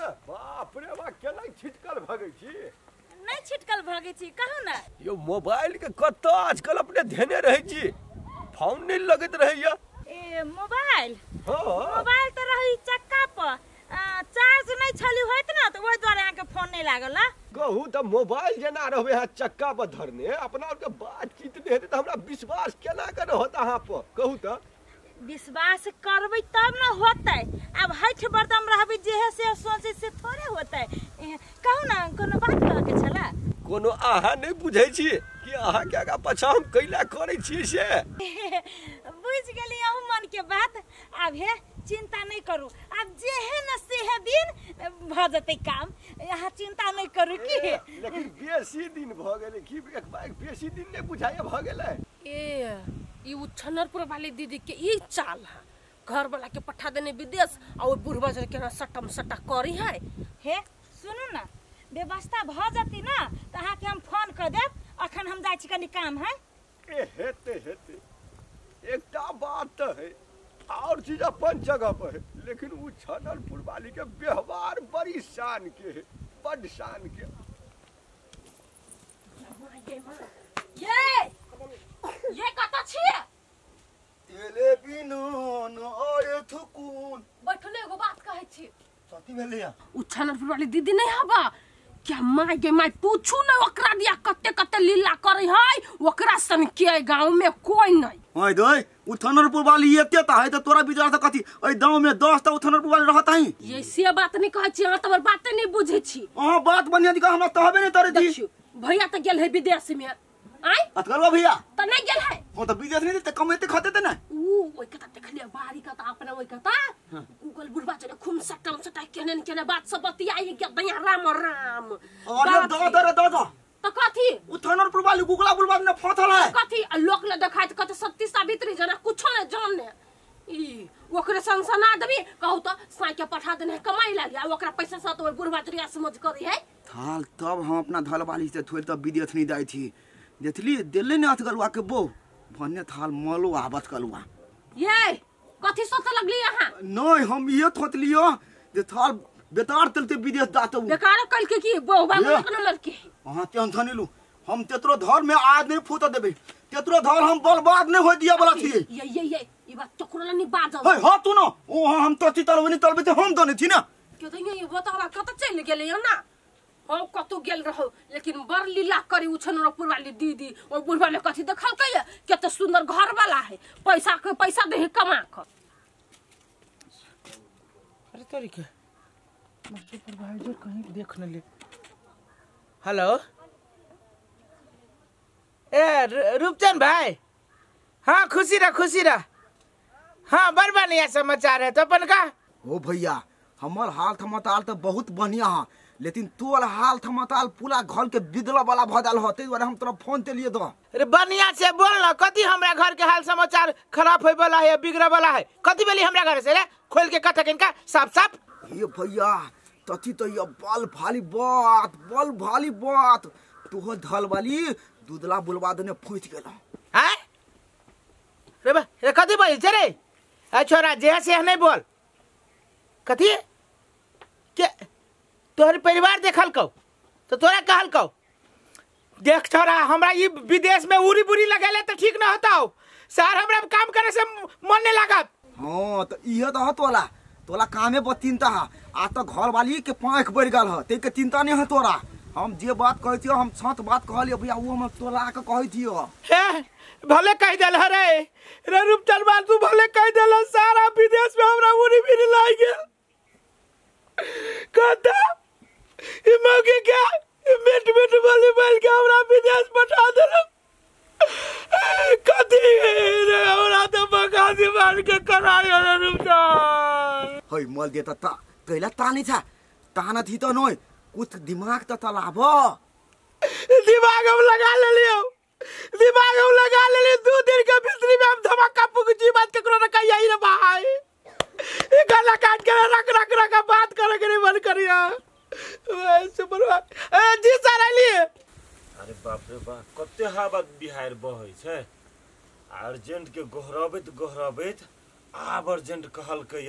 ने बाप रे बा केना छिटकल भगै छी। नहीं छिटकल भगै छी कहू ना। यो मोबाइल के कत आजकल अपने धेने रहै छी, फोन नहीं लगैत रहैया। ए मोबाइल? हां मोबाइल त रही चक्का पर, चार्ज नहीं छली होइत ना त ओइ द्वारे अहाँ के फोन नहीं लागल। कहू त मोबाइल जेना रहबे अहाँ चक्का पर धरने अपना और के बातचीत नहीं हेतै त हमरा विश्वास केना कर होत अहाँ पर? कहू त विश्वास करबै तब न होतै। अब हठ बरदम रहबै जे है से सोचे से थोड़े होतै। कहू ना कोनो बात कह के छला? कोनो अहाँ नहीं बुझै छी कि अहाँ के आगा पाछा हम कैला करै छी से? बुझ गेली अहूँ मन के बात। आब हे चिंता नहीं करू, आब जे है न से है दिन भ जतै काम, अहाँ चिंता नहीं करू की। लेकिन बेसी दिन भ गेलै की एक बार बेसी दिन नहीं बुझाइए भ गेलै। ए ई उछनरपुर वाली दीदी के ई चाल है, घर वाला के पठा देने विदेश आ ओ बुढ़वा जन के सटम सटा करी है। हे सुनू ना, व्यवस्था भ जती ना त अहाँ के हम फोन कर देब। अखन हम जाइ छी कनी काम है। ए हेते हेते एकटा बात त है और चीज अपन जगह पर है, लेकिन उ छनरपुर वाली के व्यवहार बड़ी शान के है, बड़ शान के। ये कत छियै? तेले बिनु और थुकुन। बैठले एगो बात कहै छी। सती भेलैया उ छनरपुर वाली दीदी नहीं हबा क्या? My गे my पूछू न ओकरा दिया कते कते लीला करै है, ओकरा सन के गांव में कोई नहीं। ओय दोय उ छनरपुर वाली एते त है त तोरा विचार से कथी एई गांव में 10 टा उछनरपुर वाली रहत है? ये से बात नहीं कहै छी, अहाँ त हमर बाते नहीं बुझै छी। अहाँ बात बढ़िया दी हमरा कहबे नहीं तरे दी। भैया त गेल है विदेश में। आय अतकलवा भैया त नहीं गेल है? हो त विदेश नहीं त कमेते खाते त ना। ऊ ओइ कता देखलिए बारी कता अपना ओइ कता गूगल बुढ़वा चले खूम सटम सटा केने केने बात सब बतियाई के दया राम राम। अरे दो दे दो दो त कथी उ थनरपुर वाली गूगला बुढ़वा ने फथल है कथी? आ लोक ले देखाइत कते सत्य सावित्री जना कुछो न जानने। ई ओकरे सनसना देबी कहू त साई के पठा देने कमाई लागी आ ओकरा पैसा से त ओइ बुढ़वा चलिया समझ करी है। थाल तब हम अपना धल वाली से थोड़ तब विदेश नहीं जाई थी देखली दिल्ली ने अथगलुआ के बो भन्ने थाल मलो आवत कलुआ। ये कथी सोच लगली अहाँ? नहीं हम ये सोच लियो जे थाल बेकार चलते विदेश जाते बेकार कल के की बहुबा कोनो लड़की। अहाँ टेंशन नहीं लू, हम तेतरो धर में आज नहीं फूट देबे, तेतरो धर हम बर्बाद नहीं हो दिया वाला थी। ये ई बात चकरो नहीं बाजल। हे हां तू न ओ हां हम तो तलबे नहीं तलबे ते हम दने थी ना के त ये बतावा कत चल गेलै ना। हम कतौ गेल रहो लेकिन बड़ लीला करी उछनरपुर वाली दीदी। ओ बुढ़वा ले कथी देखलकै कते सुंदर घर वाला है, पैसा के पैसा दे कमा क। अरे तोरी के सुपरवाइजर कहीं देख न ले। हेलो ए रूपचंद भाई। हाँ खुशी रह खुशी रह। हाँ बड़ बढ़िया समाचार है तो अपन का। ओ भैया हमर हाल थमताल तो बहुत बढ़िया है, लेकिन तोर हाल थमताल पूरा घर के बिदला वाला भ जाल होते दुआरे हम तोरा फोन ते लिए दो। अरे बढ़िया से बोल ना, कथी हमरा घर के हाल समाचार खराब होय वाला है बिगड़े वाला है? कथी भेली हमरा घर से रे खोल के कथा किनका साफ साफ। ये भैया तथी तो ये बल भाली बात बल भाली बात तोहर धल वाली दूधला बुलवा देने फूट गेल हैं। रे बा रे कथी बोल छे रे? ए छोरा जे से नहीं बोल कथी के तोहर परिवार देखल कौ तो तोरा कहल कौ। देख छोरा हमरा ई विदेश में उरी बुरी लगेले तो ठीक न होता हो सर, हमरा काम करे से मन नहीं लागत। हां तो इहे त ह तोला तोला कामे पर चिंता है आ तो घर वाली के पांख बढ़ गेल ह ते के चिंता नहीं है तोरा। हम जे बात कहै छियो हम सच बात कहलियो भैया, उ हम तोला के कहै छियो। हे भले कह देल रे रे रूपचंद बाबू तू भले कह देल सारा विदेश में हमरा उरी बुरी लाग गेल। कहता ई मौके के मिट मिट बोली बोल के हमरा विदेश पठा देलक। कथी रे हमरा तो बका दीवार के करायो रे रूपचंद। है मल देता ता कैला तानी था ताना थी तो नय कुछ दिमाग त तलाब। दिमाग हम लगा लेलियो, दिमाग हम लगा लेलियो। 2 दिन के भीतरी में हम धमाका पुगजी बात केकरो न कहिया रे भाई। ई गला काट के रख रख रख बात करे के मन करिया। सुपर ए जी सर आलिए। अरे बाप रे बाप कते हवा बिहार बहै छै। अर्जेंट के गोहरबैत गोहरबैत आब अर्जेंट कहलकै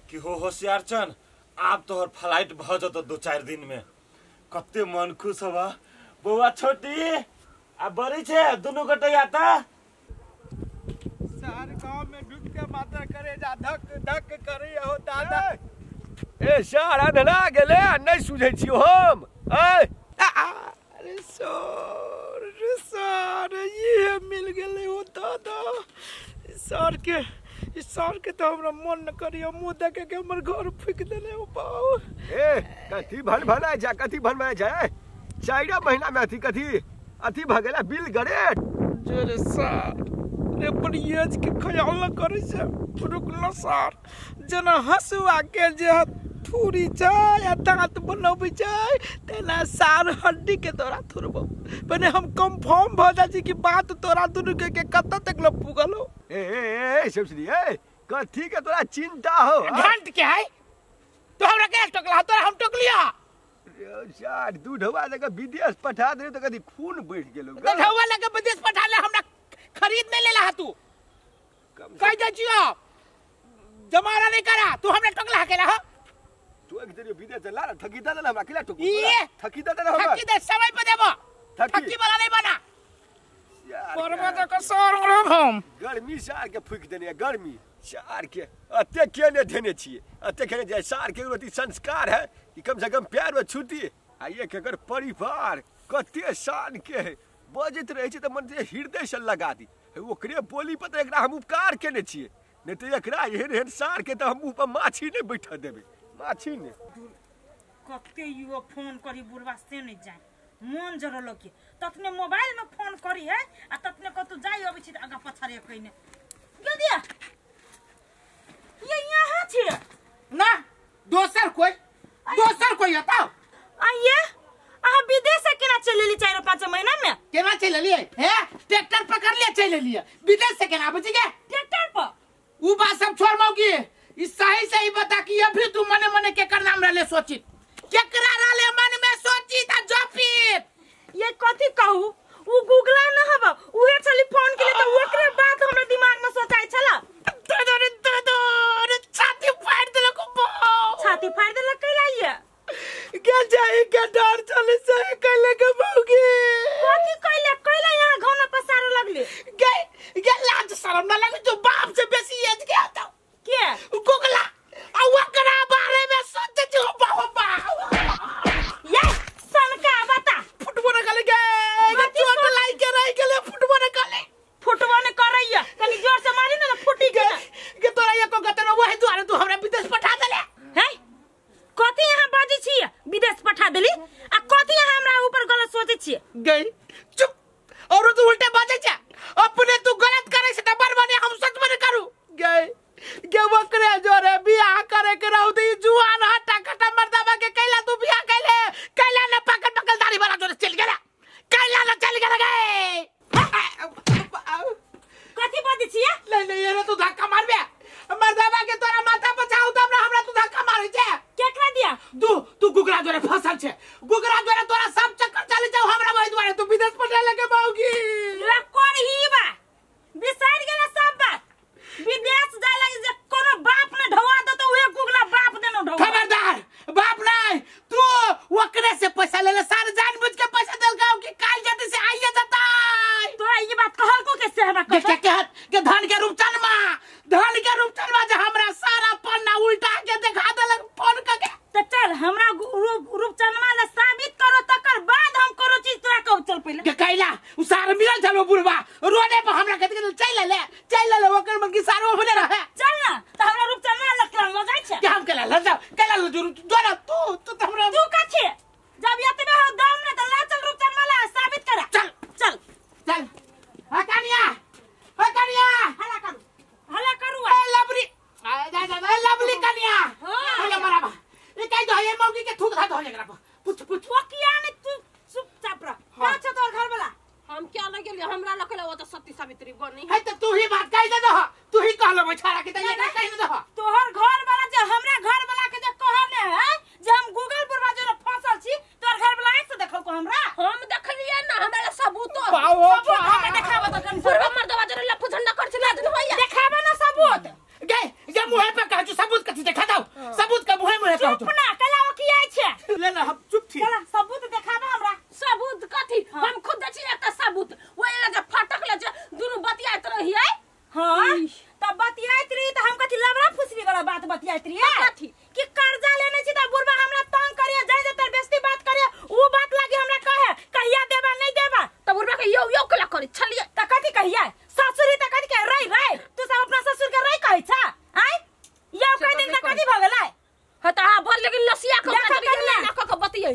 कि हो होशियार चन आब तोहर फ्लाइट भ जतो 2-4 दिन में। कते मन खुश हवा बौआ छोटी आ बड़ी छे दुनू गोटे आता। शहर गांव में डूब के माता करे जा धक धक करे हो दादा। ए सार अंधरा गेले नहीं सुझै छियो हम। ए अरे सर सर ये मिल गेले हो दादा। सर के तो हमरा मन न करियो मुंह देखे के हमर घर फूक देले हो बाऊ। ए कथी भन भनाय जा कथी भन भनाय जा 4 महीना में अथी कथी अथी भ गेला बिल गरेट। जरे सर रे परियज के ख्याल न करे से रुकलो सर जना हंसुआ के जे थूरी छै या दांत बनबै छै तेना सार हड्डी के तोरा थुरबो। पहले हम कंफर्म भ जा छी कि बात तोरा दुनू के कत तक ल पुगल हो। ए ए ए सबसरी ए कथी के तोरा चिंता हो? घंट के है तो हमरा के टोकला तोरा हम टोकलिया। सार दूधवा लगे विदेश पठा दे तो कथी खून बढ़ गेलो। दूधवा लगे विदेश पठा ले हमरा खरीद नहीं लेला तू। कह जा छियो जमाना नहीं करा तू हमरा टोकला केला हो। तू एक दिन विदेश ला ठकी दे हमरा केला टोकू ठकी दे हमरा ठकी दे समय पे देबो ठकी वाला नहीं बना परबो त कसर रहब हम। गर्मी सार के फूक देने गर्मी सार के अते केने देने छिए अते केने जाय सार के रोटी संस्कार है कि कम से कम प्यार में छुटी आ एक एकर परिवार कते शान के है बजैत रहे छै त मन से हृदय से लगा दी। ओकरे बोली पर त एकरा हम उपकार केने छिए नहीं त एकरा एहन एहन सार के त हम मुंह पर माछी नहीं बैठा देबे माछी ने। कते युवा फोन करी बुढ़वा से नहीं जाए मन जरल के ततने मोबाइल में फोन करी है आ ततने कतौ जाई अबै छी त आगा पछारे कइने गेल दिया ये यहाँ छी ना दोसर कोई बताओ। आइए अहाँ विदेश से केना चलि एली 4-5 महीना में? केना चलि एलियै हे ट्रैक्टर पकड़ लिया चलि एलियै विदेश से केना आबै छी के ट्रैक्टर पर? उ बात सब छोड़ मौगी ई सही सही बता कि अभी तू मने मने केकर नाम रहले सोचित केकरा रहले मन में सोचित आ जपित। ये कथी कहू उ गूगला न हब उहे छली फोन केले त ओकरे बात हमरा दिमाग में सोचाय छला। ददर छाती फाड़ देलक बाऊ। छाती फाड़ देलक कैला ये गेल जाई के डर चले से कैले के मौगी कथी कैले कैला यहाँ घौना पसारे लगले गे गे लाज शरम न लगे जो बाप से बेसी एज के आता के गूगला आ ओकरा बारे में सोचे जो बाऊ बाऊ ये सनका बता फुटबो न गले गे चोट लाइ के रह गेले फुटबो न गले फुटबो न करैया कनी जोर से मारी न फुटी गेल के तोरा एको गतन वही दुआरे तू हमरा विदेश पठा देले है। कथी यहाँ बाजै छी विदेश पठा देली आ कथी यहाँ हमरा ऊपर गलत सोचै छी? गई चुप और तू उल्टे बाजै छ अपने तू गलत करै छ त बरबने हम सच में करू गई गे ओकरे जोरे बियाह करे के रहू त ई जुआन हटा कटा मर्दाबा के कैला तू बियाह कैले कैला न पकड़ पकड़ दाढ़ी वाला जोरे चल गेला कैला न चल गेला गे। कथी बाजै छी? नहीं नहीं ये तू धक्का मारबे मर्दाबा के तोरा माथा पर छाउ त हमरा तू धक्का मारै छे केकरा दिया? तू तू गुगरा जोरे फसल छे गुगरा जोरे तोरा सब चक्कर चले जाऊ हमरा वही दुआरे तू विदेश पठा लगे बाऊगी रकोर ही बा बिसर गेला सब बात विदेश जाय लगे जे कोनो बाप ने ढवा दे त उहे गुगला बाप देनो ढवा। खबरदार बाप नहीं तू ओकरे से पैसा ले ले सार जानबूझ के पैसा देल गाँव की काल जाते से आइए जता। तोरा ई बात कहल को के से हमरा के के के धान के रूपचन मा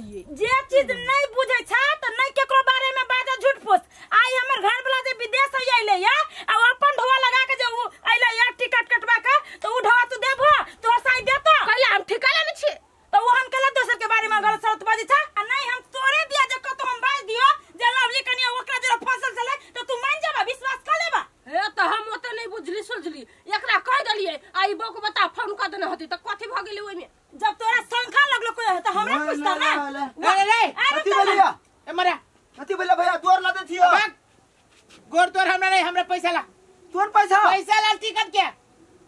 छियै जे चीज नहीं बुझै छ त नहीं केकरो बारे में बाजा झूठ फूस। आई हमर घर वाला जे विदेश से आइले या आ अपन ढोआ लगा के जे उ आइले या टिकट कटवा के त उ ढोआ तू देबो तोहर साई देतो कैला हम ठिकाना नहीं छियै त उ हम केला दोसर के बारे में गलत सलत बाजै छ आ नहीं हम तोरे दिया जे कतो हम बाज दियो जे लवली कनिया ओकरा जरा फसल छलै त तू मान जाबा विश्वास कर लेबा। हे त हम ओते नहीं बुझली सुलझली एकरा कह देलियै आ ई बौक बता फोन क देने होती त कथि भ गेलै ओइमे जब तोरा शंखा लगलो कोई त हमरा पूछता ना। रे रे कथि भेलिया ए मरा कथि भेलिया भैया तोर ला दे थियो गोर तोर हमरा नहीं हमरा पैसा ला तोर पैसा पैसा ला टिकट के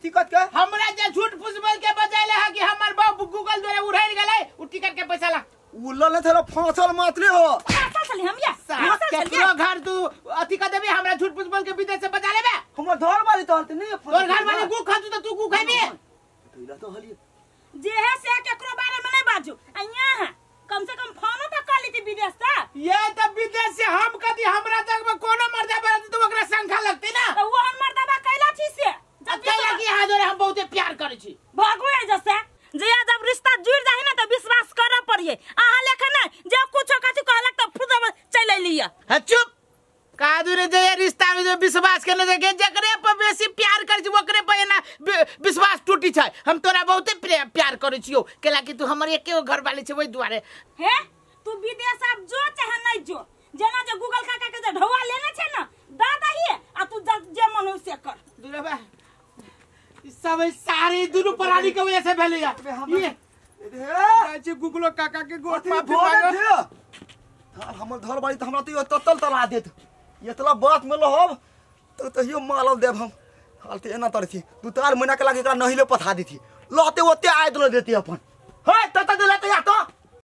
टिकट के हमरा जे झूठ फूस बोल के बजाइले है कि हमर बाप गूगल द्वारा उड़ाइल गेलै उ टिकट के पैसा ला उलल नहीं थेला फांसल मातले हो फांसल छली हम या फांसल छली केकरो घर तू अथि क देबी हमरा झूठ फूस बोल के विदेश से बचा लेबे हमर घर वाली तहल त नहीं तोर घर वाली गु खातू त तू गु खाबी तो तो हली जे है से केकरो बारे में नहीं बाजू आ यहां कम से कम फोनो त कर लेती विदेश से ये त विदेश से हम कदी हमरा जग में कोनो मर्दा बरत त ओकरा शंखा लगते ना त वो हम मर्दाबा कैला छी से जब कैला कि हां जोरे हम बहुते प्यार करै छी भागू ए जैसे जे जब रिश्ता जुड़ जाहि ना त विश्वास करे पड़िए आहा लेखा ना जे कुछो कथि कहलक त फुदब चल लिया। हां चुप कादू रे जे रिश्ता में जे विश्वास करने जे जकरे पर बेसी प्यार करै छी ओकरे पर ना विश्वास टूटी छै। हम तोरा बहुते प्यार करै छियो केला कि तू हमर एके घर वाले छै ओइ दुआरे। हे तू विदेश आब जो चाहे नहीं जो जेना जे गूगल काका के जे ढोआ लेने छै ना दा दही आ तू जे मन हो से कर। दुरबा सब सारे दुनु प्राणी के वजह से भेलै या ये जे गूगलो काका के गोर माफी मांगो हमर घर वाली त हमरा त तत्तल तला देत एतला बात में लहब तो तहियो मालल देब हम हाल त एना तरथी दू चार महीना के लागे एकरा नहिले पठा देथी लहते ओते आय दलो देती अपन हे तत देला त या तो